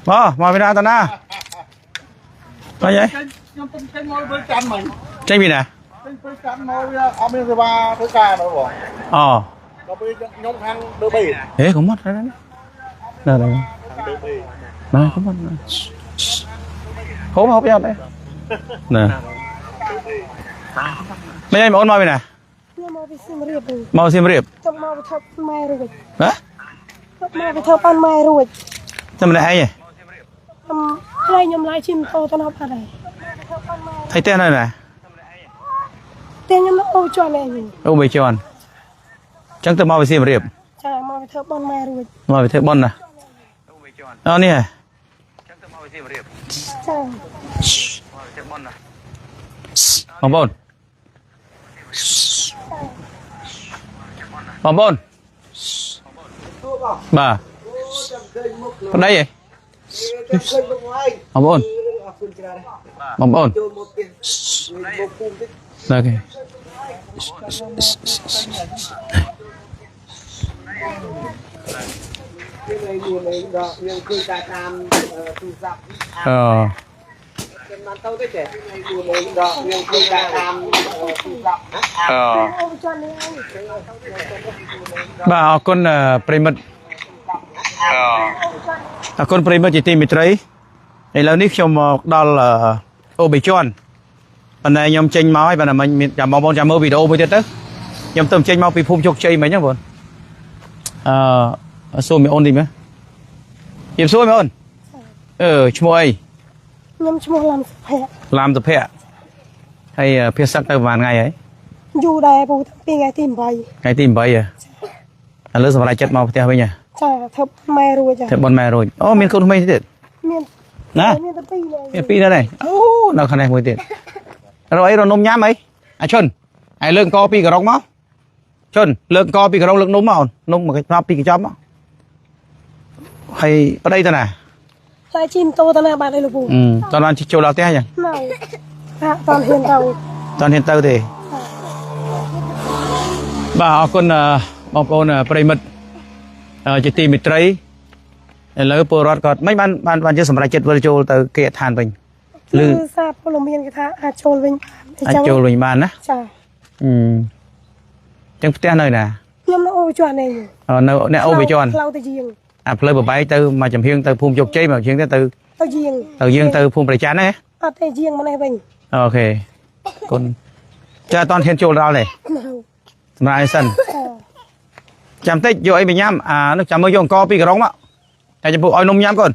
មកមកពីណាតាណាអីហី ខ្ញុំទៅចេញមកធ្វើចាំមិញ ចេញពីណា ចេញធ្វើចាំមកវាអត់មានសេវាធ្វើការដល់បង អូ ដល់ពេលខ្ញុំខាងដឺបេ ហេកុំមកណាណាណា ខាងដឺបេ ណាកុំមកហូបហូបយ៉ាត់ទេណាមិនអីបងអូនមកពីណា ខ្ញុំមកពីសៀមរាបវិញ មកសៀមរាប ទៅមកពីថប់ម៉ែរួច ណា ទៅមកពីថប់បានម៉ែរួច តែម្នាក់ឯងហ៎ ខ្ញុំថ្លៃខ្ញុំឡាយជិះម៉ូតូទៅដល់បាត់ហើយ ថៃផ្ទះនៅណា តែខ្ញុំនៅអូជាន់ឯងវិញ អូបីជាន់អញ្ចឹងទៅមកពីសៀមរាប ចាមកពីធ្វើបនម៉ែរួច មកពីធ្វើប៉ុនណាអូនេះហ៎ ចា បងប្អូនបងប្អូនបាទប្តីហ៎បងប្អូនបងប្អូន ចូលមកផ្ទះមកភូមិតិច អូខេ មានអីមួយអីដល់ខ្ញុំឃើញតែតាមទូរស័ព្ទ អឺ ខ្ញុំបានទៅទេចេះអីមួយអីដល់ខ្ញុំឃើញតែតាមទូរស័ព្ទ អឺ អូជាន់នេះឯង បាទអរគុណប្រិមិត្តអរគុណប្រិមិត្តជាទីមេត្រីឥឡូវនេះខ្ញុំមកដល់អូបេជន់ប៉ុន្តែខ្ញុំចេញមកហើយប៉ុន្តែមិញមានចាំបងប្អូនចាំមើលវីដេអូមួយទៀតទៅខ្ញុំទៅចេញមកពីភូមិជោគជ័យមិញហ្នឹងបងអឺសួរមីអូនតិចមើលជំរាបសួរមីអូនអឺឈ្មោះអី ខ្ញុំឈ្មោះឡាំសុភ័ក្រ ឡាមសុភ័ក្រហើយភាសឹកទៅប្រហែលថ្ងៃហើយ យូរដែរពូតាំងពីថ្ងៃទី8 ថ្ងៃទី8ហ៎ឥឡូវសម្រាប់ចិត្តមកផ្ទះវិញហ៎ ចាធ្វើម៉ែរួចចា ធ្វើបុណ្យម៉ែរួចអូមានកូនក្មេងទៀត មាន ណា មានតែពីរនាក់ មានពីរនៅនេះអូនៅខាងនេះមួយទៀតរកអីរកនំញ៉ាំអីអាឈុនឯលើកកពីក្រុងមកឈុនលើកកពីក្រុងលើកនំមកអូននំមកកញ្ចប់ពីកញ្ចប់មកហើយប្តីទៅណា ថ្លៃជិះម៉ូតូទៅណាបាត់អីលោកពូ អឺតោះបានជិះចូលដល់ផ្ទះចឹង ណៅហាក់តន់ហ៊ានទៅ តោះហ៊ានទៅទេបាទអរគុណបងប្អូនប្រិមិត្តជាទីមេត្រីឥឡូវពលរដ្ឋគាត់មិនបានបានបានជាសម្រេចចិត្តវិលចូលទៅគេហដ្ឋានវិញ គឺសារពលមានគេថាអាចចូលវិញ អាចចូលវិញបានណា ចា អឺចឹងផ្ទះនៅណា ខ្ញុំនៅអូជាន់ឯង នៅអ្នកអូបេជន់ ផ្លូវទៅជាង អាផ្លូវបបែកទៅមកចំហៀងទៅភូមិជោគជ័យមកចំហៀងទៅ ទៅជាង ទៅយើងទៅភូមិប្រច័នហ្នឹង អត់ទេជាងមកនេះវិញ អូខេគុណចាអត់ហ៊ានចូលដល់ទេ ណៅ សម្រាប់ឲ្យសិនចាំតិចយកអីមកញ៉ាំអានោះចាំមើលយកអង្គពីក្រុងមកតែចំពោះឲ្យនំញ៉ាំកូន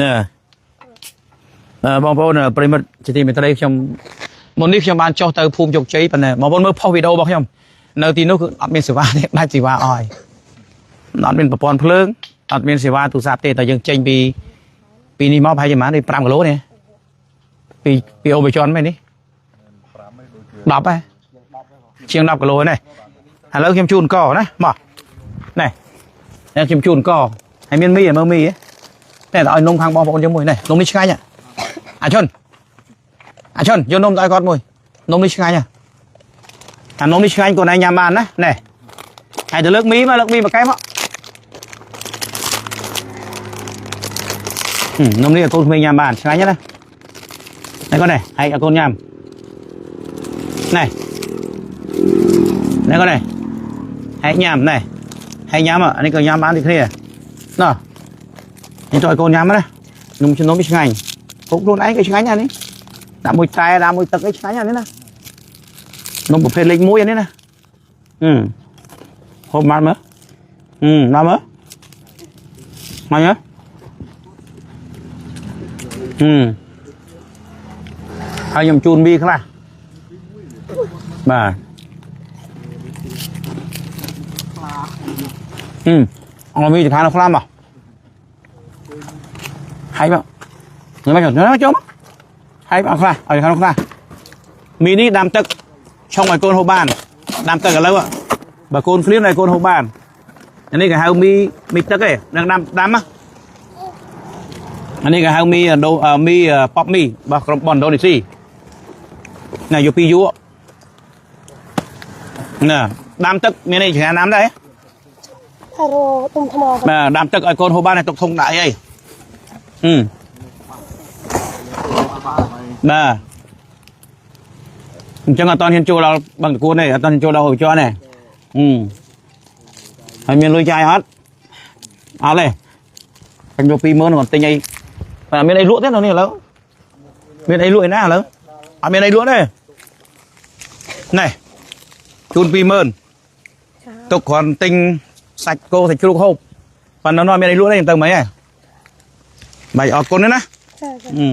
ណែបងប្អូនប្រិមិត្តជាទីមេត្រីខ្ញុំមុននេះខ្ញុំបានចុះទៅភូមិជោគជ័យប៉ុន្តែបងប្អូនមើលផុសវីដេអូរបស់ខ្ញុំនៅទីនោះគឺអត់មានសេវាទេដាច់សេវាអស់ហើយអត់មានប្រព័ន្ធភ្លើងអត់មានសេវាទូរស័ព្ទទេតែយើងចេញពីពីនេះមកប្រហែលជាប៉ុន្មាន5គីឡូនេះពីពីអូបេជន់មែននេះ10ហ៎ជាង10គីឡូនេះឥឡូវខ្ញុំជូនកណាមកនេះនេះខ្ញុំជូនកហើយមានមីមើលមីនេះតែឲ្យនំខាងបងប្អូនយើងមួយនេះនំនេះឆ្ងាញ់អាឈុនអាឈុនយកនំទៅឲ្យគាត់មួយនំនេះឆ្ងាញ់អានំនេះឆ្ងាញ់កូនឯងញ៉ាំបានណានេះហើយទៅលើកមីមកលើកមីមកកែមកនំនេះឲ្យកូនក្មេងញ៉ាំបានឆ្ងាញ់ណានេះកូននេះហើយកូនញ៉ាំនេះនេះកូននេះហើយញ៉ាំនេះហើយញ៉ាំអានេះក៏ញ៉ាំបានដូចគ្នាណោះនេះទៅឲ្យកូនញ៉ាំណានំជំនំឆ្ងាញ់ពុកខ្លួនឯងក៏ឆ្ងាញ់ដែរនេះដាក់មួយតែដាក់មួយទឹកអីឆ្ងាញ់អានេះណានំប្រភេទលេខ1អានេះណាអឺហូបបានមើលអឺដល់មើលមកញ៉ាំអឺហើយខ្ញុំជូនមីខ្លះបាទអឺអងមីទៅខាងនោះខ្លះមកហើយមកញ៉ាំមកញ៉ាំមកចូលមកហើយមកខ្លះឲ្យខាងនោះខ្លះមីនេះដាំទឹកឆុងឲ្យកូនហូបបានដាំទឹកឥឡូវបើកូនឃ្លានឲ្យកូនហូបបានអានេះគេហៅមីមីទឹកឯងនឹងដាំដាំណាអានេះគេហៅមីមីប៉ប់មីរបស់ក្រុមប៉ុនឥណ្ឌូនេស៊ីណាយកពីយួរណាដាំទឹកមានអីច្រានដាំដែរ តែរទុំថ្ម បាទដាំទឹកឲ្យកូនហូបបានហើយទុកធុងដាក់អីអីហឹមបាទអញ្ចឹងអត់តហ៊ានចូលដល់បឹងតគួនទេអត់តហ៊ានចូលដល់ហូបជន់ទេហឹមហើយមានលុយចាយអត់អត់ទេខ្ញុំយក20000គាត់ទិញអីតែមានអីលក់ទេនៅនេះឥឡូវមានអីលក់ឯណាឥឡូវអត់មានអីលក់ទេនេះជូន20000ទុកគ្រាន់ទិញសាច់គោសាច់ជ្រូកហូបប៉ុន្តែនៅនោះអត់មានអីលក់ទេខ្ញុំទៅមិនហ៎បាទអរគុណណាស់ណា ចាចា អឺ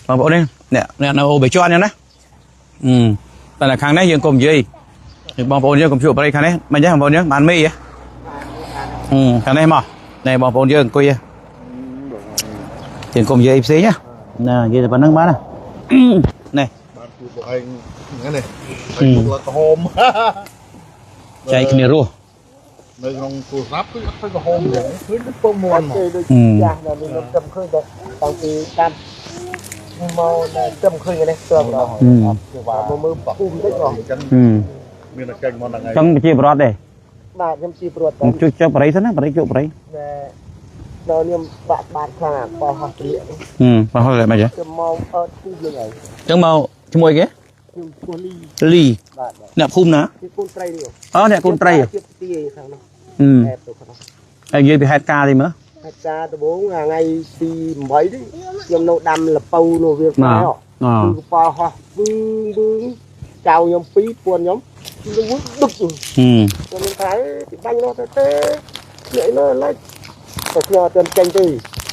បងប្អូននេះអ្នកអ្នកនៅអូបេជាន់ហ្នឹងណាអឺតែខាងនេះយើងកុំនិយាយយើងបងប្អូនយើងកុំជួបប្រិយខាងនេះមិនទេបងប្អូនយើងបានមីហ៎អឺខាងនេះមកនេះបងប្អូនយើងអង្គុយយើងកុំនិយាយផ្សេងណាណានិយាយតែប៉ុណ្្នឹងបានណានេះ បានជួបពួកឯងហ្នឹងនេះហើយជួបលើក្រហម ចែកគ្នារស់ នៅក្នុងទូរស័ព្ទគឺអត់ឃើញក្រហមទេឃើញពងមាន់មក គេដូចចាស់ដល់នេះខ្ញុំចាំឃើញតែតាំងពីតាមមកចាំឃើញនេះស្ទើរដល់ សេវា មកមើលភូមិតិចបង អញ្ចឹង អឺ មានតែចេញមកហ្នឹងឯង ចង់ប្រជាប្រដ្ឋទេ បាទខ្ញុំជីព្រួតតែ ជួយចុះប្រិយសិនណាប្រិយជួបប្រិយ ដល់ខ្ញុំបាក់បាតខ្លាំងអាប៉ោះហោះទលាក អឺបើហល់តែមិនទេ ខ្ញុំមកអត់គូយើងហើយ ចឹងមកជាមួយគេ ខ្ញុំឈ្មោះលី លី បាទបាទ អ្នកភូមិណា ជាកូនត្រីនេះ អូអ្នកកូនត្រី ជាទីខាងនោះ អឺ អែបទៅខាងនោះ ហើយនិយាយពីហេតុការណ៍ទីមើល ហេតុការណ៍ដំបូងថ្ងៃទី8នេះខ្ញុំនៅដាំលពៅនៅវាលស្រែ អូ គឺកប៉ាល់ហោះវឺងវឺងចៅខ្ញុំពីរពួនខ្ញុំលួចដឹក ហឹម ខ្ញុំមានថាទីបាញ់នោះទៅទេនេះនោះឡើយតែខ្ញុំអត់ទាន់ចេញទេ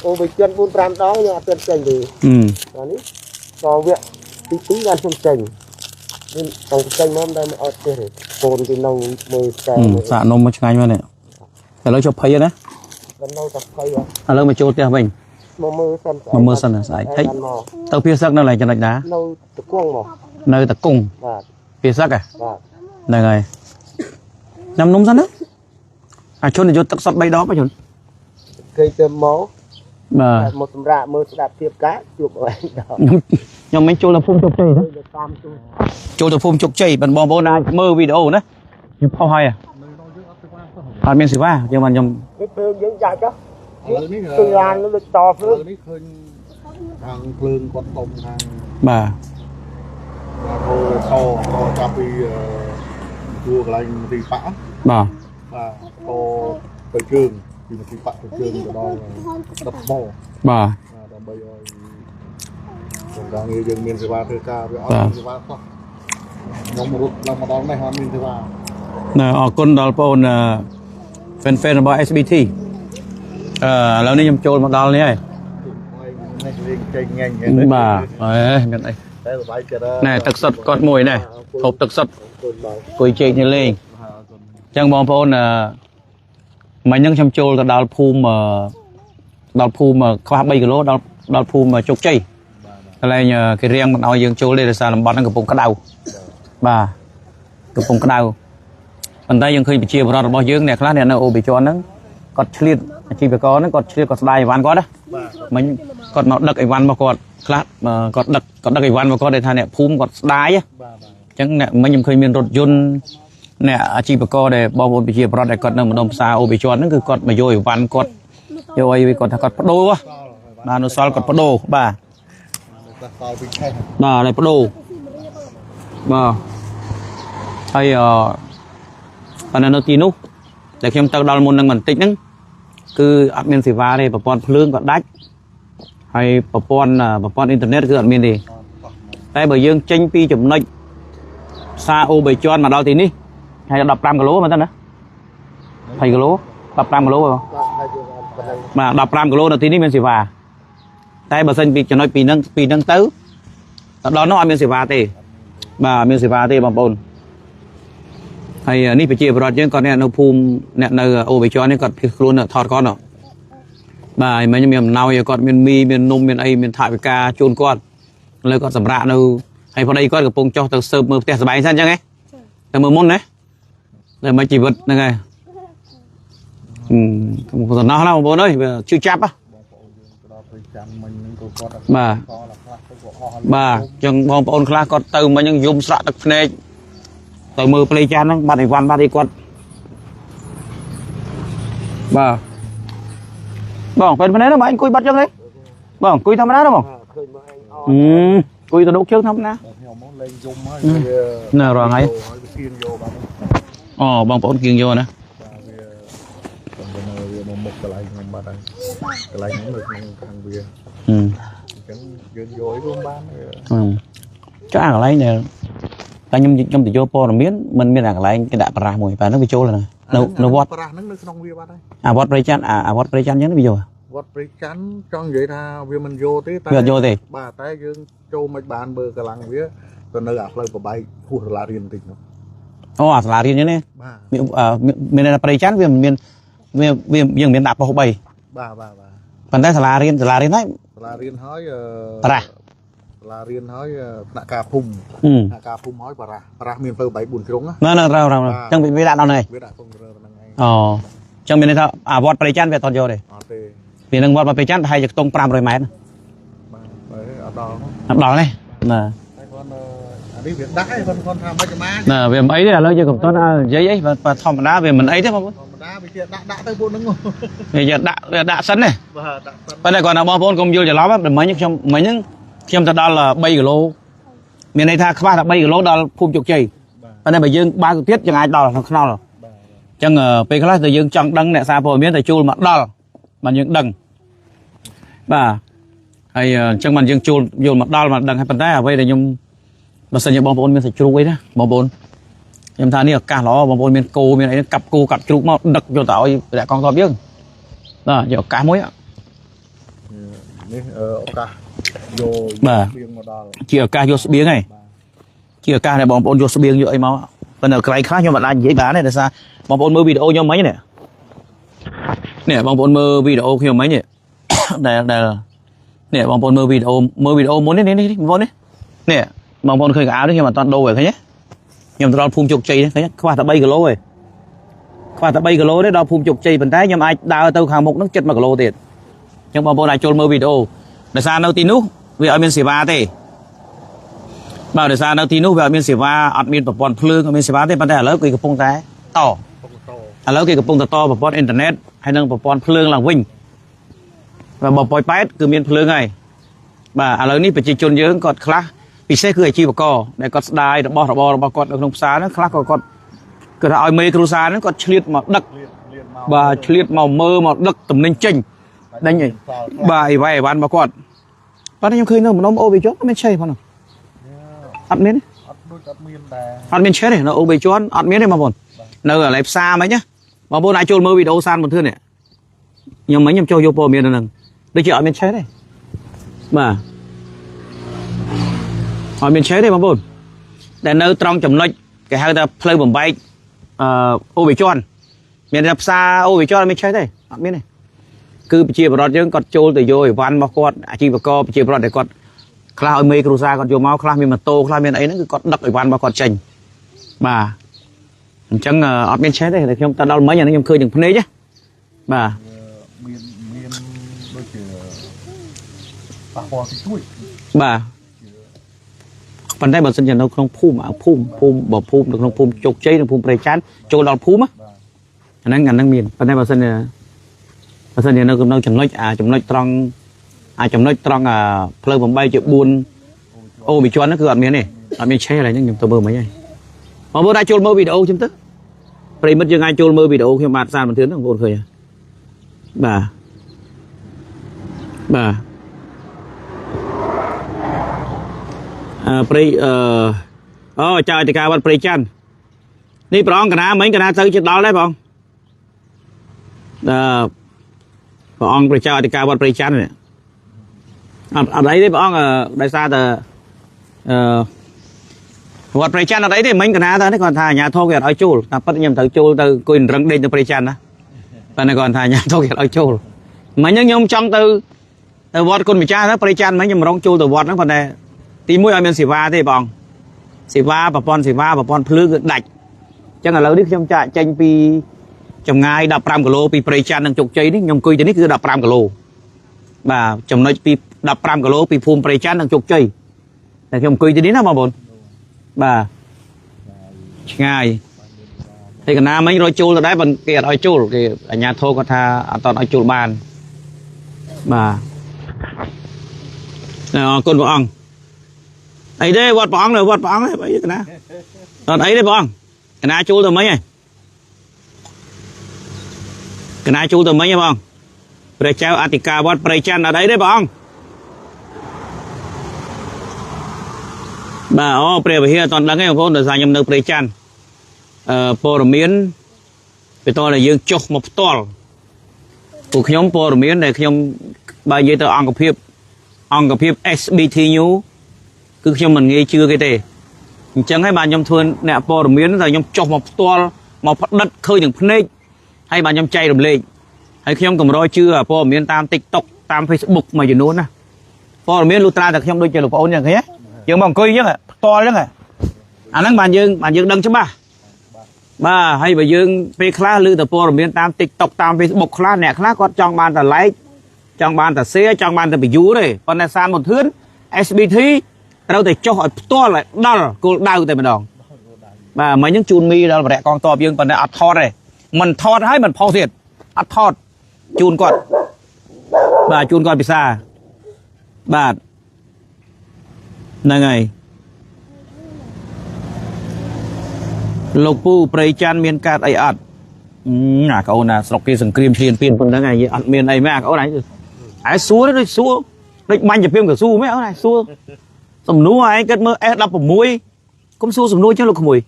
អូវាជន់4 5ដងខ្ញុំអត់ទាន់ចេញទេ ហឹម ដល់នេះដល់វគ្គទី2បានខ្ញុំចេញនេះបងចេញមកមិនដែលមកអត់ទេកូនគេនៅមើលផ្កា សាកនំមកឆ្ងាញ់មកនេះឥឡូវជប់ភ័យណា មិននៅតែភ័យ ឥឡូវមកចូលផ្ទះវិញ មកមើលសិន មកមើលសិនស្អែកហិច មក ទៅភៀសឹកនៅឡើយចំណុចណា នៅតកងមក នៅតកុង បាទ ភៀសឹកហ៎ បាទ ហ្នឹងហើយញ៉ាំនំសិនណាអាជនយកទឹកសុត3ដបអាជន គេទៅមក បាទ មកសម្រាប់មើលស្ដាប់ភាពការជួបអីដល់ ខ្ញុំខ្ញុំមិនចូលទៅភូមិជោគជ័យណា តាមទូ ចូលទៅភូមិជោគជ័យបងប្អូនអាចមើលវីដេអូណាខ្ញុំផុសហើយអត់មានសេវាយើងបានខ្ញុំ នេះភ្លើងយើងចាក់ចុះ ឥឡូវនេះ គឺឡានដូចតភ្ ឥ លើង ឡូវនេះឃើញខាងភ្លើងគាត់ដុំខាង បាទ តតចាប់ពីជួកន្លែងទីបាក់ បាទ បាទតទៅជើងពីទីបាក់ទៅជើងទៅដល់ដប់ប បាទ ដើម្បីឲ្យក្នុងការងារយើងមានសេវាធ្វើការវាអត់មានសេវាខ្លះខ្ញុំរត់ឡើងមកដល់នេះអត់មានសេវា ណែអរគុណដល់បងហ្វេនហ្វេនរបស់ SBT អឺឥឡូវនេះខ្ញុំចូលមកដល់នេះហើយ នេះលេងចេញងាញ់ បាទអេមានអី តែសុបាយចិត្ត ណែទឹកសុតគាត់មួយណែហូបទឹកសុត កូនបង គុយជែកនេះលេងអញ្ចឹងបងប្អូនអឺមិញហ្នឹងខ្ញុំចូលទៅដល់ភូមិអឺដល់ភូមិខ្វះ3គីឡូដល់ដល់ភូមិជោគជ័យកន្លែងគេរៀងមិនឲ្យយើងចូលទេដោយសារតំបន់ហ្នឹងកំពុងក្តៅបាទកំពុងក្តៅប៉ុន្តែយើងឃើញប្រជាពលរដ្ឋរបស់យើងអ្នកខ្លះអ្នកនៅអូបេជន់ហ្នឹងគាត់ឆ្លៀតអាជីវករហ្នឹងគាត់ឆ្លៀតគាត់ស្ដាយអីវ៉ាន់គាត់ណាមិញគាត់មកដឹកអីវ៉ាន់របស់គាត់ខ្លះគាត់ដឹកគាត់ដឹកអីវ៉ាន់របស់គាត់ដែលថាអ្នកភូមិគាត់ស្ដាយណា បាទបាទ អញ្ចឹងអ្នកមិញខ្ញុំឃើញមានរថយន្តអ្នកអាជីវករដែលបងប្អូនប្រជាពលរដ្ឋដែលគាត់នៅម្ដុំផ្សារអូបេជាន់ហ្នឹងគឺគាត់មកយកអីវ៉ាន់គាត់យកអីគាត់ថាគាត់បដូរហ៎បាទនៅសល់គាត់បដូរបាទ បាទសល់ពីឆេះ បាទហើយបដូរបាទហើយអឺប៉ុន្តែនៅទីនោះដែលខ្ញុំទៅដល់មុននឹងបន្តិចហ្នឹងគឺអត់មានសេវាទេប្រព័ន្ធភ្លើងក៏ដាច់ហើយប្រព័ន្ធអ៊ីនធឺណិតគឺអត់មានទេតែបើយើងចេញពីចំណុចផ្សារអូបីជាន់មកដល់ទីនេះហើយ15គីឡូមែនទេណា20គីឡូ15គីឡូហ៎ បាទហើយយើងអត់ប៉ុណ្ណឹង បាទ15គីឡូនៅទីនេះមានសេវាតែបើសិនពីចំណុចពីហ្នឹងពីហ្នឹងទៅដល់នោះអត់មានសេវាទេបាទអត់មានសេវាទេបងប្អូនហើយនេះប្រជាពលរដ្ឋយើងគាត់អ្នកនៅភូមិអ្នកនៅអូបេជនេះគាត់ភៀសខ្លួនថតគាត់បាទហើយមិញមានអំណោយឲ្យគាត់មានមីមាននំមានអីមានថវិកាជូនគាត់លើគាត់សម្រាប់នៅហើយប្តីគាត់កំពុងចុះទៅស៊ើបមើលផ្ទះសម្បែងសិនអញ្ចឹងហ៎តែមើលមុនណាតែមិនជីវិតហ្នឹងហើយអឺសំណោះណាបងប្អូនអើយវាជឿចាប់ហ៎ បងប្អូនយើងទៅដល់ព្រៃចាំមិញហ្នឹងក៏គាត់ បាទ សល់ខ្លះទៅក៏អស់ បាទអញ្ចឹងបងប្អូនខ្លះគាត់ទៅមិញហ្នឹងយំស្រក់ទឹកភ្នែកទៅមើលព្រៃចាស់ហ្នឹងបាត់អីវ៉ាន់បាត់អីគាត់ បាទបងពេលនេះបងអង្គុយបាត់ចឹងទេបងអង្គុយធម្មតាទេបង ឃើញមកឯងអ អង្គុយទៅដុកជើងធម្មតា ខ្ញុំមកលេងយំហើយ ណែរងហើយ ហើយវាគៀងយកបាទ អូបងប្អូនគៀងយកណា បាទវាខ្ញុំវាមកមុខកន្លែងខ្ញុំបាត់ហើយកន្លែងហ្នឹងនៅក្នុងខាងវា អឺ អញ្ចឹងយើងយកអីក៏បាន ចុះអាកន្លែងដែលតែខ្ញុំខ្ញុំទៅយកព័ត៌មានมันមានអាកន្លែងគេដាក់ប្រាស់មួយបាទហ្នឹងវាចូលហ្នឹងនៅនៅវត្ត ប្រាស់ហ្នឹងនៅក្នុងវាបាត់ហើយ អាវត្តព្រៃច័ន្ទអាវត្តព្រៃច័ន្ទអញ្ចឹងវាយក វត្តព្រៃច័ន្ទចង់និយាយថាវាមិនយកទេតែ វាអត់យកទេ បាទតែយើងចូលមិនបានបើកម្លាំងវាទៅនៅអាផ្លូវប្របែកហួសសាលារៀនបន្តិចនោះ អូអាសាលារៀនអញ្ចឹងណា បាទ មានមានព្រៃច័ន្ទវាមិនមានវាវាយើងមិនមានដាក់ប៉ុស្តិ៍3 បាទបាទបាទ ប៉ុន្តែសាលារៀនសាលារៀនហើយ សាលារៀនហើយ ប្រាស់ សាលារៀនហើយថ្នាក់ការភូមិថ្នាក់ការភូមិហើយបារ៉ាស់បារ៉ាស់មានផ្លូវបែក4ជ្រុងណា នៅនៅត្រូវត្រូវអញ្ចឹងវាដាក់ដល់ហ្នឹងឯង វាដាក់កុំព្យូទ័រហ្នឹងឯង អូអញ្ចឹងមានន័យថាអាវត្តព្រៃច័ន្ទវាអត់យកទេ អត់ទេ វានឹងវត្តព្រៃច័ន្ទប្រហែលជាខ្ទង់500ម៉ែត្រ បាទបើអត់ដល់ អត់ដល់ទេណា តែគាត់អានេះវាដាក់ឯងគាត់គាត់ថាមិនមក ណាវាមិនអីទេឥឡូវយើងកំតន់និយាយអីបើធម្មតាវាមិនអីទេបងប្អូន ធម្មតាវាជាដាក់ដាក់ទៅពួកហ្នឹង វាយកដាក់វាដាក់សិនទេ បាទដាក់សិន ប៉ុន្តែគាត់ថាបងប្អូនកុំយល់ច្រឡំមិញខ្ញុំមិញហ្នឹងខ្ញុំទៅដល់3គីឡូមានន័យថាខ្វះតែ3គីឡូដល់ភូមិជោគជ័យប៉ុន្តែបើយើងបើកទៅទៀតយើងអាចដល់ក្នុងខ្នល់អញ្ចឹងពេលខ្លះទៅយើងចង់ដឹងអ្នកសារព័ត៌មានទៅជួលមកដល់បានយើងដឹងបាទហើយអញ្ចឹងបានយើងជួលយល់មកដល់មកដឹងហើយប៉ុន្តែអ្វីដែលខ្ញុំបើសិនជាបងប្អូនមានសាច់ជ្រូកអីណាបងប្អូនខ្ញុំថានេះឱកាសល្អបងប្អូនមានគោមានអីកាប់គោកាប់ជ្រូកមកដឹកយកទៅឲ្យអ្នកកងទ័ពយើងបាទយកឱកាសមួយ នេះឱកាសយក បាទ ៀងមកដល់ ជាឱកាសយកស្បៀងហើយជាឱកាសដែលបងប្អូនយកស្បៀងយកអីមកប៉ុន្តែក្រៃខ្លះខ្ញុំមិនអាចនិយាយបានទេដោយសារបងប្អូនមើលវីដេអូខ្ញុំមិញនេះនេះបងប្អូនមើលវីដេអូខ្ញុំមិញនេះ ដែលដែលនេះបងប្អូនមើលវីដេអូមើលវីដេអូមុននេះនេះបងប្អូននេះនេះបងប្អូនឃើញកៅអៅនេះខ្ញុំអត់ទាន់ដូរទេឃើញទេខ្ញុំទៅដល់ភូមិជោគជ័យនេះឃើញទេខ្វះតែ3គីឡូទេខ្វះតែ3គីឡូទេដល់ភូមិជោគជ័យប៉ុន្តែខ្ញុំអាចដើរទៅខាងមុខហ្នឹងជិត1គីឡូទៀតអញ្ចឹងបងប្អូនអាចចូលមើលវីដេអូដោយសារនៅទីនោះវាអត់មានសេវាទេបាទដោយសារនៅទីនោះវាអត់មានសេវាអត់មានប្រព័ន្ធភ្លើងអត់មានសេវាទេប៉ុន្តែឥឡូវគេកំពុងតែត ពុកត ឥឡូវគេកំពុងតែតប្រព័ន្ធអ៊ីនធឺណិតហើយនិងប្រព័ន្ធភ្លើងឡើងវិញបាទបើប៉ោយប៉ែតគឺមានភ្លើងហើយបាទឥឡូវនេះប្រជាជនយើងគាត់ខ្លះពិសេសគឺអាជីវករដែលគាត់ស្ដាយរបស់របររបស់គាត់នៅក្នុងផ្សារហ្នឹងខ្លះក៏គាត់គាត់ថាឲ្យមេគ្រួសារហ្នឹងគាត់ឆ្លៀតមកដឹក លៀនលៀនមក បាទឆ្លៀតមកមើលមកដឹកតំណែងចេញដេញឯងបាទអីវ៉ៃអីវ៉ាន់របស់គាត់ប៉ុន្តែខ្ញុំឃើញនៅម្ដុំអូបេជន់អត់មានឆេផងហ្នឹងអត់មានទេ អត់ដូចអត់មានដែរ អត់មានឆេទេនៅអូបេជន់អត់មានទេបងប្អូននៅកន្លែងផ្សារមិញណាបងប្អូនអាចចូលមើលវីដេអូសានបន្ទឿននេះខ្ញុំមិញខ្ញុំចូលយកព័ត៌មាននៅហ្នឹងដូចជាអត់មានឆេទេបាទអត់មានឆេទេបងប្អូនដែលនៅត្រង់ចំណុចគេហៅថាផ្លូវបំបែកអឺអូបេជន់មានតែផ្សារអូបេជន់អត់មានឆេទេអត់មានទេគឺប្រជាពលរដ្ឋយើងគាត់ចូលទៅយកអីវ៉ាន់របស់គាត់អាជីវករប្រជាពលរដ្ឋដែលគាត់ខ្លះឲ្យមេគ្រួសារគាត់យកមកខ្លះមានម៉ូតូខ្លះមានអីហ្នឹងគឺគាត់ដឹកអីវ៉ាន់របស់គាត់ចេញបាទអញ្ចឹងអត់មានឆេទេតែខ្ញុំទៅដល់មិញអានេះខ្ញុំឃើញទាំងភ្នែកណាបាទ មានមានដូចជាប៉ះពាល់តិចតួច បាទប៉ុន្តែបើសិនជានៅក្នុងភូមិអាភូមិភូមិបើភូមិនៅក្នុងភូមិជោគជ័យនិងភូមិព្រៃច័ន្ទចូលដល់ភូមិណាអាហ្នឹងអាហ្នឹងមានប៉ុន្តែបើសិនជាបើសិនជានៅក្នុងចំណុចអាចំណុចត្រង់អាចំណុចត្រង់អាផ្លូវ8ជា4អូវិជនហ្នឹងគឺអត់មានទេអត់មានឆេះอะไรហ្នឹងខ្ញុំទៅមើលមិញហើយបងប្អូនអាចចូលមើលវីដេអូខ្ញុំទៅប្រិមិត្តយើងអាចចូលមើលវីដេអូខ្ញុំបាទសានបន្ទឿនហ្នឹងបងប្អូនឃើញទេបាទបាទអឺព្រៃអឺអូចៅអធិការវត្តព្រៃច័ន្ទនេះព្រះអង្គកណាមិញកណាទៅជិតដល់ដែរបងអឺព្រះអង្គព្រះចៅអធិការវត្តព្រៃច័ន្ទនេះអត់អត់អីទេព្រះអង្គអឺដោយសារតែអឺវត្តព្រៃច័ន្ទអត់អីទេមិញកណាទៅនេះគាត់ថាអាញាធរគេអត់ឲ្យចូលតែប៉ិតខ្ញុំត្រូវចូលទៅអង្គុយរឹងដេកនៅព្រៃច័ន្ទណាតែនេះគាត់ថាអាញាធរគេអត់ឲ្យចូលមិញហ្នឹងខ្ញុំចង់ទៅទៅវត្តគុណម្ចាស់ទៅព្រៃច័ន្ទមិញខ្ញុំរងចូលទៅវត្តហ្នឹងប៉ុន្តែ ទីមួយអត់មានសេវាទេបងសេវាប្រព័ន្ធសេវាប្រព័ន្ធភ្លើងគឺដាច់អញ្ចឹងឥឡូវនេះខ្ញុំចាក់ចេញពីចម្ងាយ15គីឡូពីព្រៃច័ន្ទនិងជោគជ័យនេះខ្ញុំអង្គុយទៅនេះគឺ15គីឡូបាទចំណុចពី15គីឡូពីភូមិព្រៃច័ន្ទនិងជោគជ័យតែខ្ញុំអង្គុយទៅនេះណាបងប្អូនបាទឆ្ងាយ ហើយកណាមិញរយចូលទៅដែរប៉ុន្តែគេអត់ឲ្យចូលគេអាជ្ញាធរគាត់ថាអត់តឲ្យចូលបានបាទអរគុណព្រះអង្គអីទេវត្តព្រះអង្គនៅវត្តព្រះអង្គទេអីកណាអត់អីទេព្រះអង្គកណាចូលទៅមិញហើយកណាចូលទៅមិញហ៎បងព្រះចៅអធិការវត្តព្រៃច័ន្ទអត់អីទេព្រះអង្គបាទអូព្រះវិហារអត់ដឹងទេបងប្អូនដោយសារខ្ញុំនៅព្រៃច័ន្ទព័ត៌មានពេលតតែយើងចុះមកផ្ទាល់ពួកខ្ញុំព័ត៌មានដែលខ្ញុំបើនិយាយទៅអង្គភាព SBT News គឺខ្ញុំមិនងាយជឿគេទេអញ្ចឹងហើយបាទខ្ញុំធ្វើអ្នកព័ត៌មានតែខ្ញុំចុះមកផ្ទាល់មកផ្ដិតឃើញនឹងភ្នែកហើយបាទខ្ញុំចែករំលែកហើយខ្ញុំកម្រជឿព័ត៌មានតាម TikTok តាម Facebook មួយចំនួនណាព័ត៌មានលុះត្រាតែខ្ញុំដូចជាលោកប្អូនយ៉ាងឃើញយើងមកអង្គុយអញ្ចឹងផ្ទាល់អញ្ចឹងអាហ្នឹងបាទយើងដឹងច្បាស់បាទហើយបើយើងពេលខ្លះឮតែព័ត៌មានតាម TikTok តាម Facebook ខ្លះអ្នកខ្លះគាត់ចង់បានតែ like ចង់បានតែ share ចង់បានតែ view ទេប៉ុន្តែសានមុនធឿន SBT ត្រូវតែចុះឲ្យផ្ទាល់ឲ្យដល់គោលដៅតែម្ដងបាទមិញហ្នឹងជូនមីដល់វរៈកងតបយើងប៉ុន្តែអត់ថតទេមិនថតហើយមិនផុសទៀតអត់ថតជូនគាត់បាទជូនគាត់ពិសាបាទហ្នឹងហើយលោកពូព្រៃច័ន្ទមានកាតអីអត់អាកូនណាស្រុកគេសង្គ្រាមឈ្លានពានប៉ុណ្្នឹងហើយអត់មានអីមែនអាកូនឯងឯងសួរដូចសួរដូចបាញ់ជាពីមកស៊ូមែនអូនឯងសួរសំណួរឯងគិតមើល S16 កុំសួរសំណួរចឹងលោកក្មួយ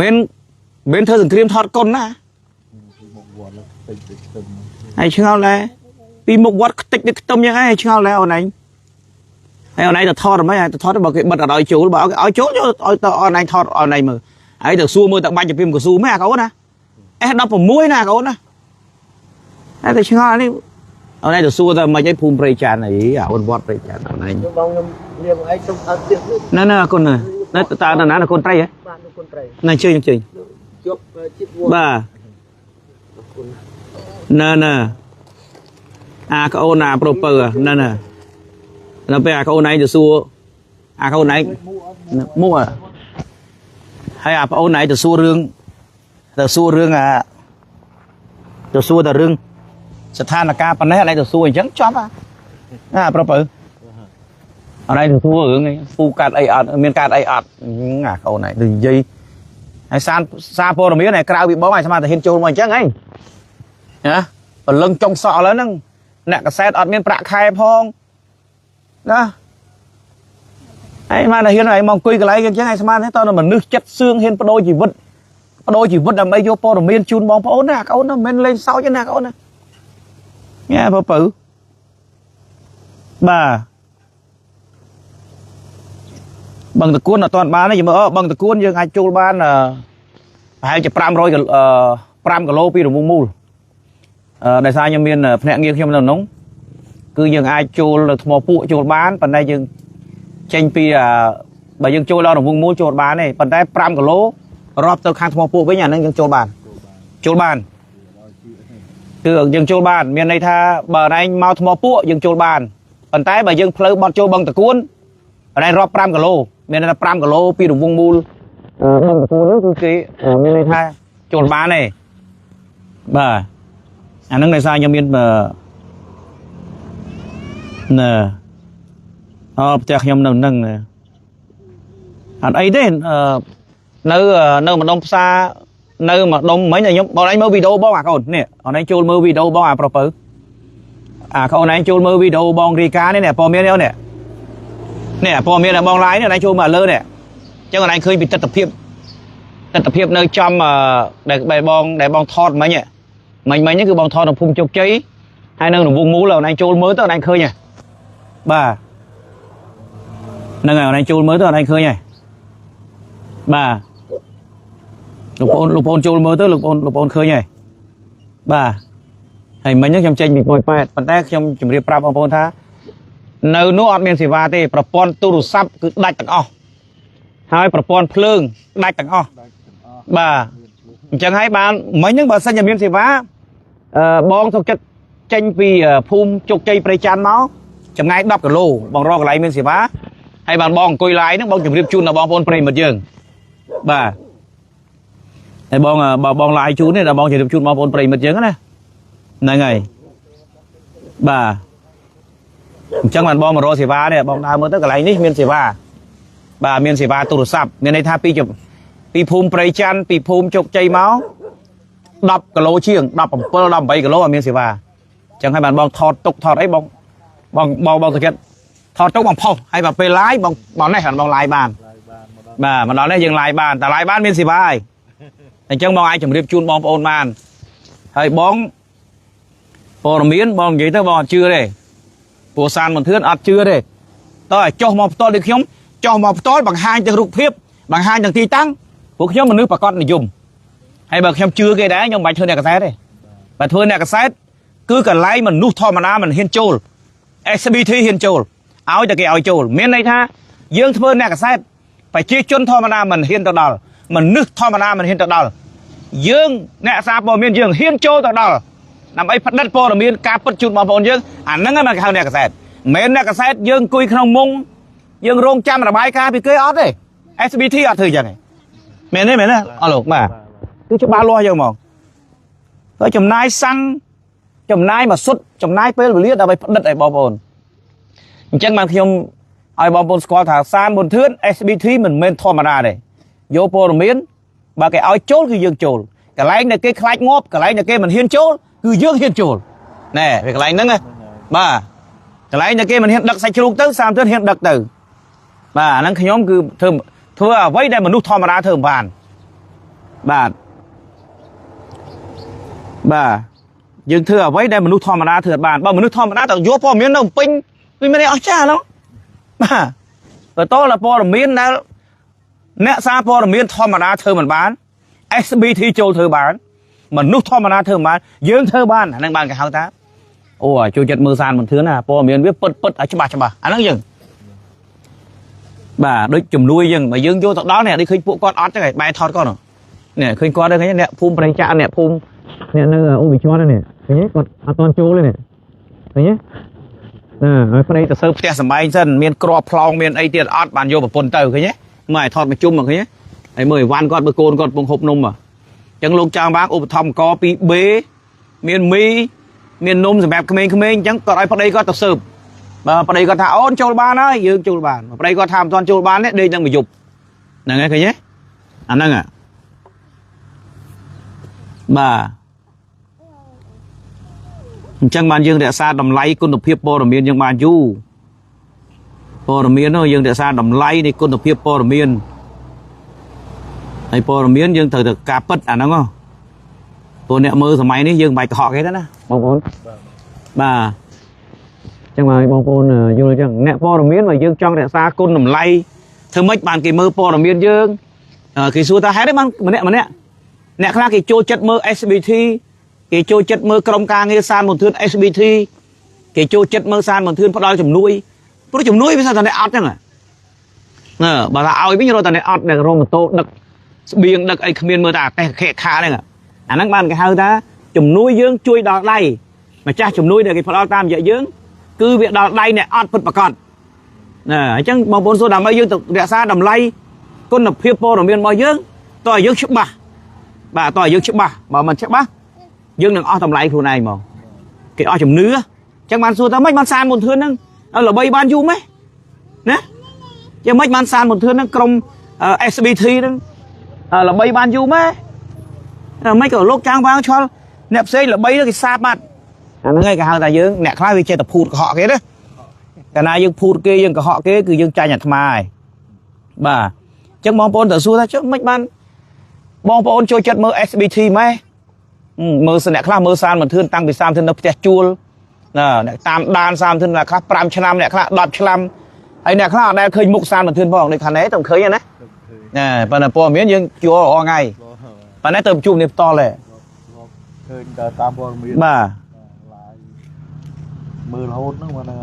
មិនធ្វើសង្គ្រាមថតកុនណាហើយឆ្ងល់ដែរពីមុខវត្តខ្ទេចដូចខ្ទឹមយ៉ាងឯងឆ្ងល់ដែរអូនឯងហើយអូនឯងទៅថតហ្មងទៅថតបើគេបិទអត់ឲ្យចូលបើឲ្យចូលយកឲ្យទៅអូនឯងថតអូនឯងមើលហើយទៅសួរមើលតែបាញ់ជាពីមកស៊ូមែនអាកូនណា S16 ណាអាកូនណាហើយទៅឆ្ងល់នេះអូនឯងទៅសួរទៅមិនអីភូមិព្រៃច័ន្ទអីអាអូនវត្តព្រៃច័ន្ទអូនឯង ខ្ញុំបងខ្ញុំលៀងឯងសុំអត់ទៀត ណែណែអរគុណណែតើណាណាកូនត្រីហ៎ បាទកូនត្រី ណែជើញជើញ ជប់ជាតិវត្ត បាទណែណែអាកូនអាប្រូពៅណែណែដល់ពេលអាកូនឯងទៅសួរអាកូនឯងមួហើយអាប្អូនឯងទៅសួររឿងទៅសួររឿងអាទៅសួរតែរឿងស្ថានភាពប៉ុណ្ណេះឯងទៅសួរអញ្ចឹងចប់អាប្រូពៅអរឯងទៅសួររឿងអីពូកាត់អីអត់មានកាត់អីអត់អាកូនឯងទៅនិយាយហើយសារព័ត៌មានឯក្រៅពីបងឯងស្មានតែហ៊ានចូលមកអញ្ចឹងឯងណាព្រលឹងចុងសក់ឥឡូវហ្នឹងអ្នកកសែតអត់មានប្រាក់ខែផងណាឯងមកតែហ៊ានឯងមកអង្គុយកន្លែងអញ្ចឹងឯងស្មានទេតើមនុស្សចិត្តសឿងហ៊ានបដូរជីវិតបដូរជីវិតដើម្បីយកព័ត៌មានជូនបងប្អូនណាកូនណាមិនមែនលេងសើចទេណាកូនណាញ៉ែបើបាទបឹងតកួនអត់ទាន់បានទេយមើលបឹងតកួនយើងអាចចូលបានប្រហែលជា500 5គីឡូពីរង្វង់មូលដោយសារខ្ញុំមានភ្នាក់ងារខ្ញុំនៅក្នុងគឺយើងអាចចូលនៅថ្មពួកចូលបានប៉ុន្តែយើងចេញពីបើយើងចូលដល់រង្វង់មូលចូលបានទេប៉ុន្តែ5គីឡូរាប់ទៅខាងថ្មពួកវិញអានឹងយើងចូលបានចូលបានគឺយើងចូលបានមានន័យថាបើឯងមកថ្មពួកយើងចូលបានប៉ុន្តែបើយើងផ្លូវបត់ចូលបឹងតកួនឯងរាប់5គីឡូមានន័យថា5គីឡូពីរង្វង់មូលបឹងតកួននោះគឺគេមានន័យថាចូលបានទេបាទអានឹងដោយសារខ្ញុំមានណែអផ្ទះខ្ញុំនៅនឹងអត់អីទេនៅម្ដុំផ្សារនៅម្ដុំមិញខ្ញុំបងឯងមើលវីដេអូបងអាកូននេះអូនឯងចូលមើលវីដេអូបងអាប្រុសពៅអាកូនឯងចូលមើលវីដេអូបងរីកានេះនេះព័ត៌មាននេះនេះនេះព័ត៌មានបងឡាយនេះអូនឯងចូលមកលើនេះអញ្ចឹងអូនឯងឃើញពីទស្សនភាពនៅចំដែលបងថតមិញមិញហ្នឹងគឺបងថតនៅភូមិជោគជ័យហើយនៅរង្វង់មូលអូនឯងចូលមើលទៅអូនឯងឃើញហ៎បាទហ្នឹងហើយអូនឯងចូលមើលទៅអូនឯងឃើញហ៎បាទលោកប្អូនចូលមើលទៅលោកប្អូនឃើញហ៎បាទហើយមិញហ្នឹងខ្ញុំចេញពីប៉ោយប៉ែតប៉ុន្តែខ្ញុំជម្រាបប្រាប់បងប្អូនថានៅនោះអត់មានសេវាទេប្រព័ន្ធទូរស័ព្ទគឺដាច់ទាំងអស់ហើយប្រព័ន្ធភ្លើងដាច់ទាំងអស់បាទអញ្ចឹងហើយបានមិញហ្នឹងបើសិនជាមានសេវាបងសុខចិត្តចេញពីភូមិជោគជ័យព្រៃច័ន្ទមកចម្ងាយ10គីឡូបងរកកន្លែងមានសេវាហើយបានបងអង្គុយឡាយហ្នឹងបងជម្រាបជូនដល់បងប្អូនប្រិយមិត្តយើងបាទ ហើយបងបង live ជូននេះដល់បងជម្រាបជូនបងប្អូនប្រិយមិត្តយើងណាហ្នឹងហើយបាទអញ្ចឹងបានបងមករកសេវានេះបងដើរមើលទៅកន្លែងនេះមានសេវាបាទមានសេវាទូរស័ព្ទមានន័យថាពីភូមិព្រៃច័ន្ទពីភូមិជោគជ័យមក10គីឡូជាង17 18គីឡូអត់មានសេវាអញ្ចឹងហើយបានបងថតទុកថតអីបងបងបងបងសុចិត្តថតទុកបងផុសហើយបើពេល live បងបងនេះបានបង live បាន ឡាយបានមកដល់បាទមកដល់នេះយើង live បានតែ live បានមានសេវាហើយអញ្ចឹងបងអាចជម្រាបជូនបងប្អូនបានហើយបងព័ត៌មានបងនិយាយទៅបងអត់ជឿទេព្រោះសានមន្ទឿនអត់ជឿទេតើឲ្យចុះមកផ្ទាល់ដូចខ្ញុំចុះមកផ្ទាល់បង្ហាញទាំងរូបភាពបង្ហាញទាំងទីតាំងព្រោះខ្ញុំមនុស្សប្រកបនិយមហើយបើខ្ញុំជឿគេដែរខ្ញុំមិនបាច់ធ្វើអ្នកកសែតទេបើធ្វើអ្នកកសែតគឺកន្លែងមនុស្សធម្មតាមិនហ៊ានចូល SBT ហ៊ានចូលឲ្យតែគេឲ្យចូលមានន័យថាយើងធ្វើអ្នកកសែតប្រជាជនធម្មតាមិនហ៊ានទៅដល់មនុស្សធម្មតាមិនហ៊ានទៅដល់យើងអ្នកសារព័ត៌មានយើងហ៊ានចូលទៅដល់ដើម្បីផ្ដិតព័ត៌មានការពិតជូនបងប្អូនយើងអាហ្នឹងឯងមកគេហៅអ្នកកសែតមិនមែនអ្នកកសែតយើងអង្គុយក្នុងមុងយើងរងចាំរបាយការណ៍ពីគេអត់ទេ SBT អត់ធ្វើយ៉ាងទេមែនទេមែនទេអស់លោកបាទគឺច្បាស់លាស់យើងហ្មងហើយចំណាយសាំងចំណាយមួយសុទ្ធចំណាយពេលវេលាដើម្បីផ្ដិតឲ្យបងប្អូនអញ្ចឹងបានខ្ញុំឲ្យបងប្អូនស្គាល់ថាសានប៊ុនធឿន SBT មិនមែនធម្មតាទេយកព័ត៌មានបើគេឲ្យចូលគឺយើងចូលកន្លែងដែលគេខ្លាចងាប់កន្លែងដែលគេមិនហ៊ានចូលគឺយើងហ៊ានចូលណែវាកន្លែងហ្នឹងណាបាទកន្លែងដែលគេមិនហ៊ានដឹកសាច់ជ្រូកទៅសានប៊ុនធឿនហ៊ានដឹកទៅបាទអាហ្នឹងខ្ញុំគឺធ្វើធ្វើអ្វីដែលមនុស្សធម្មតាធ្វើមិនបានបាទបាទយើងធ្វើអ្វីដែលមនុស្សធម្មតាធ្វើអត់បានបើមនុស្សធម្មតាតើយកព័ត៌មាននៅពេញវាមានអីអស្ចារ្យហ្នឹងបាទបន្តដល់ព័ត៌មានដែលអ្នកសារព័ត៌មានធម្មតាធ្វើមិនបាន SBT ចូលធ្វើបានមនុស្សធម្មតាធ្វើមិនបានយើងធ្វើបានអាហ្នឹងបានគេហៅថាអូចូលចិត្តមើលសានមិនធឿនណាព័ត៌មានវាពិតពិតឲ្យច្បាស់ច្បាស់អាហ្នឹងយើងបាទដូចជំនួយយើងបើយើងយកទៅដល់នេះដូចឃើញពួកគាត់អត់ចឹងឯងបែរថតគាត់នេះឃើញគាត់ទេឃើញអ្នកភូមិប្រេងចាក់អ្នកភូមិអ្នកនៅអូវិជាន់នេះឃើញគាត់អត់ទាន់ចូលទេនេះឃើញទេណាឲ្យប្តីទៅសើផ្ទះសំបែងសិនមានក្របផ្លោងមានអីទៀតអត់បានយកប្រពន្ធទៅឃើញទេមើលឲ្យថតមកជុំមកឃើញទេហើយមើលអីវ៉ាន់គាត់មើលកូនគាត់ពងហូបនំអញ្ចឹងលោកចាងបាងឧបត្ថម្ភក 2B មានមីមាននំសម្រាប់ក្មេងៗអញ្ចឹងគាត់ឲ្យប្តីគាត់ទៅសើបបើប្តីគាត់ថាអូនចូលបានហើយយើងចូលបានបើប្តីគាត់ថាមិនទាន់ចូលបានទេដេកនឹងមួយយប់ហ្នឹងហើយឃើញទេអាហ្នឹងបាទអញ្ចឹងបានយើងរក្សាតម្លៃគុណភាពព័ត៌មានយើងបានយូរព័ត៌មាននោះយើងរក្សាតម្លៃនៃគុណភាពព័ត៌មានហើយព័ត៌មានយើងត្រូវតែការពិតអាហ្នឹងហ៎ព្រោះអ្នកមើលសម័យនេះយើងមិនបាច់កុហកគេទេណាបងប្អូនបាទអញ្ចឹងហើយបងប្អូនយល់អញ្ចឹងអ្នកព័ត៌មានបើយើងចង់រក្សាគុណតម្លៃធ្វើម៉េចបានគេមើលព័ត៌មានយើងគេសួរថាហេតុអីបានម្នាក់ម្នាក់អ្នកខ្លះគេចូលចិត្តមើល SBT គេចូលចិត្តមើលក្រុមការងារសានមន្ទឿន SBT គេចូលចិត្តមើលសានមន្ទឿនផ្ដល់ជំនួយព្រោះជំនួយវាថាតែអ្នកអត់ចឹងណាបើថាឲ្យវិញរត់តែអ្នកអត់អ្នករងម៉ូតូដឹកស្បៀងដឹកអីគ្មានមើលតែអាតេះខេខាហ្នឹងអាហ្នឹងបានគេហៅថាជំនួយយើងជួយដល់ដៃម្ចាស់ជំនួយដែលគេផ្ដល់តាមរយៈយើងគឺវាដល់ដៃអ្នកអត់ពិតប្រាកដណាអញ្ចឹងបងប្អូនសួរដើម្បីយើងទៅរក្សាតម្លៃគុណភាពព័ត៌មានរបស់យើងតើឲ្យយើងច្បាស់បាទតើឲ្យយើងច្បាស់បើមិនច្បាស់យើងនឹងអស់តម្លៃខ្លួនឯងហ្មងគេអស់ជំនឿអញ្ចឹងបានសួរថាម៉េចបានសានមុនធឿនហ្នឹងល្បីបានយូរម៉េះណាយ៉ាងម៉េចបានសានមុនធឿនហ្នឹងក្រុម SBT ហ្នឹងល្បីបានយូរម៉េះមិនក៏លោកចាងវាងឆ្លអ្នកផ្សេងល្បីទៅគេសាបបាត់អាហ្នឹងឯងគេហៅថាយើងអ្នកខ្លះវាចេះតែភូតកុហកគេណាកាលណាយើងភូតគេយើងកុហកគេគឺយើងចាញ់អាត្មាឯងបាទអញ្ចឹងបងប្អូនតើសួរថាចុះមិនបានបងប្អូនចូលចិត្តមើល SBT ម៉េះមើលអ្នកខ្លះមើលសានមន្ទឿនតាំងពីសានមន្ទឿននៅផ្ទះជួលណាអ្នកតាមដានសានមន្ទឿនអ្នកខ្លះ5ឆ្នាំអ្នកខ្លះ10ឆ្នាំហើយអ្នកខ្លះអត់ដែលឃើញមុខសានមន្ទឿនផងដូចខាងនេះទៅឃើញណាណែប៉ុន្តែព័ត៌មានយើងជួលរាល់ថ្ងៃប៉ុន្តែទៅជួបនេះផ្ទាល់ទេ ឃើញតែតាមព័ត៌មាន បាទ ឡាយមើលរហូតហ្នឹងមកតែ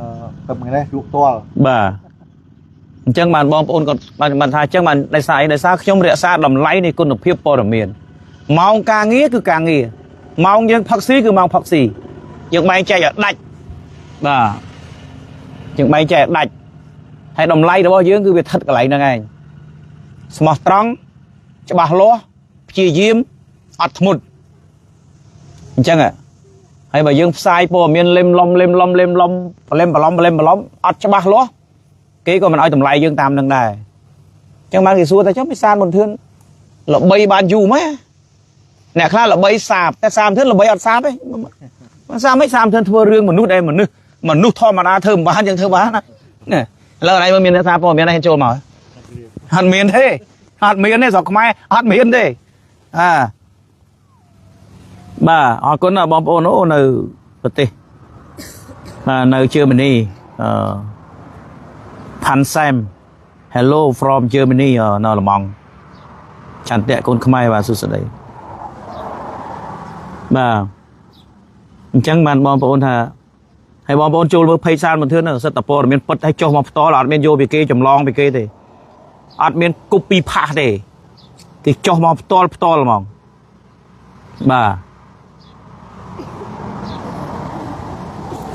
ថ្ងៃនេះជួបផ្ទាល់ បាទអញ្ចឹងបានបងប្អូនគាត់បានថាអញ្ចឹងបានដោយសារអីដោយសារខ្ញុំរក្សាតម្លៃនៃគុណភាពព័ត៌មានម៉ោងការងារគឺការងារម៉ោងយើងផឹកស៊ីគឺម៉ោងផឹកស៊ីយើងបែងចែកឲ្យដាច់បាទយើងបែងចែកឲ្យដាច់ហើយតម្លៃរបស់យើងគឺវាស្ថិតកន្លែងហ្នឹងឯងស្មោះត្រង់ច្បាស់លាស់ព្យាយាម អត់ធ្មត់អញ្ចឹងហើយបើយើងផ្សាយព័ត៌មានលឹមលំលឹមលំលឹមលំប្រឡំប្រឡំប្រឡំប្រឡំអត់ច្បាស់លាស់គេក៏មិនឲ្យតម្លៃយើងតាមនឹងដែរអញ្ចឹងបានគេសួរថាចុះពិសានប៊ុនធឿនល្បីបានយូរម៉េចអ្នកខ្លះល្បីសាបតែសាមធឿនល្បីអត់សាបទេសាបមិនសាមធឿនធ្វើរឿងមនុស្សដែលមនុស្សមនុស្សធម្មតាធ្វើមិនបានយើងធ្វើបានណានេះឥឡូវឯងមានអ្នកសារព័ត៌មានឯងចូលមកអត់មានទេអត់មានទេស្រុកខ្មែរអត់មានទេអាបាទអរគុណណាបងប្អូនអូនៅប្រទេសបាទនៅ Germany អឺផាន់សែម Hello from Germany នៅល្មងចន្ទៈកូនខ្មែរបាទសួស្តីបាទអញ្ចឹងបានបងប្អូនថាហើយបងប្អូនចូលមើល page សានបន្ទឿនសិតតព័ត៌មានពិតឲ្យចុះមកផ្ទាល់អត់មានយកពីគេចម្លងពីគេទេអត់មាន copy paste ទេគេចុះមកផ្ទាល់ផ្ទាល់ហ្មងបា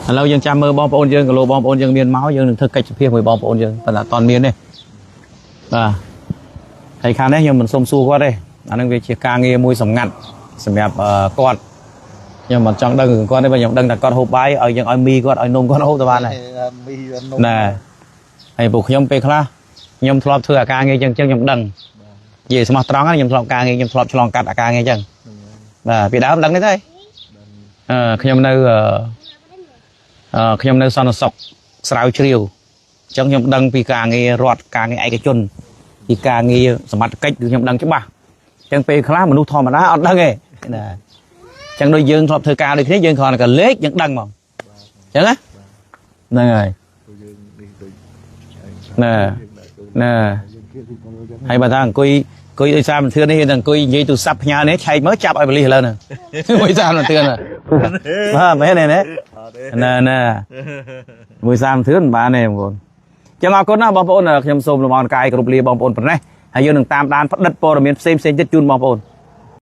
ទឥឡូវយើងចាំមើលបងប្អូនយើងគីឡូបងប្អូនយើងមានមកយើងនឹងធ្វើកិច្ចសភាមួយបងប្អូនយើងប៉ុន្តែអត់ទាន់មានទេបាទហើយខាងនេះខ្ញុំមិនសុំសួរគាត់ទេអានឹងវាជាការងារមួយសម្ងាត់សម្រាប់គាត់ខ្ញុំមិនចង់ដឹងរឿងគាត់ទេបើខ្ញុំដឹងតែគាត់ហូបបាយឲ្យយើងឲ្យមីគាត់ឲ្យនំគាត់ហូបទៅបានហើយ មីនំ ណែហើយពួកខ្ញុំពេលខ្លះខ្ញុំធ្លាប់ធ្វើអាការងារចឹងចឹងខ្ញុំដឹងនិយាយស្មោះត្រង់ខ្ញុំធ្លាប់ការងារខ្ញុំធ្លាប់ឆ្លងកាត់អាការងារចឹងបាទពីដើមដឹងទេអឺខ្ញុំនៅអឺខ្ញុំនៅសន្តិសុខស្រាវជ្រាវអញ្ចឹងខ្ញុំដឹងពីការងាររដ្ឋការងារឯកជនពីការងារសមត្ថកិច្ចគឺខ្ញុំដឹងច្បាស់អញ្ចឹងពេលខ្លះមនុស្សធម្មតាអត់ដឹងទេណាអញ្ចឹងដូចយើងធ្លាប់ធ្វើការដូចគ្នាយើងគ្រាន់តែកលេចយើងដឹងហ្មងអញ្ចឹងណាហ្នឹងហើយ យើងនេះដូច ណែណែ យើងគិតពីមើលចឹង ហើយបើថាអង្គុយអង្គុយដោយសារមិនធឿននេះអង្គុយនិយាយទូរស័ព្ទផ្ញើនេះឆែកមើលចាប់ឲ្យបលិសឥឡូវហ្នឹងមួយសារមិនធឿនបាទមែនទេណែណែណែមួយសារមិនធឿនមិនបានទេបងប្អូនចឹងអរគុណណាបងប្អូនខ្ញុំសូមលំអរកាយគ្រប់លាបងប្អូនប៉ុណ្ណេះហើយយើងនឹងតាមដានផ្ដិតព័ត៌មានផ្សេងផ្សេងទៀតជូនបងប្អូន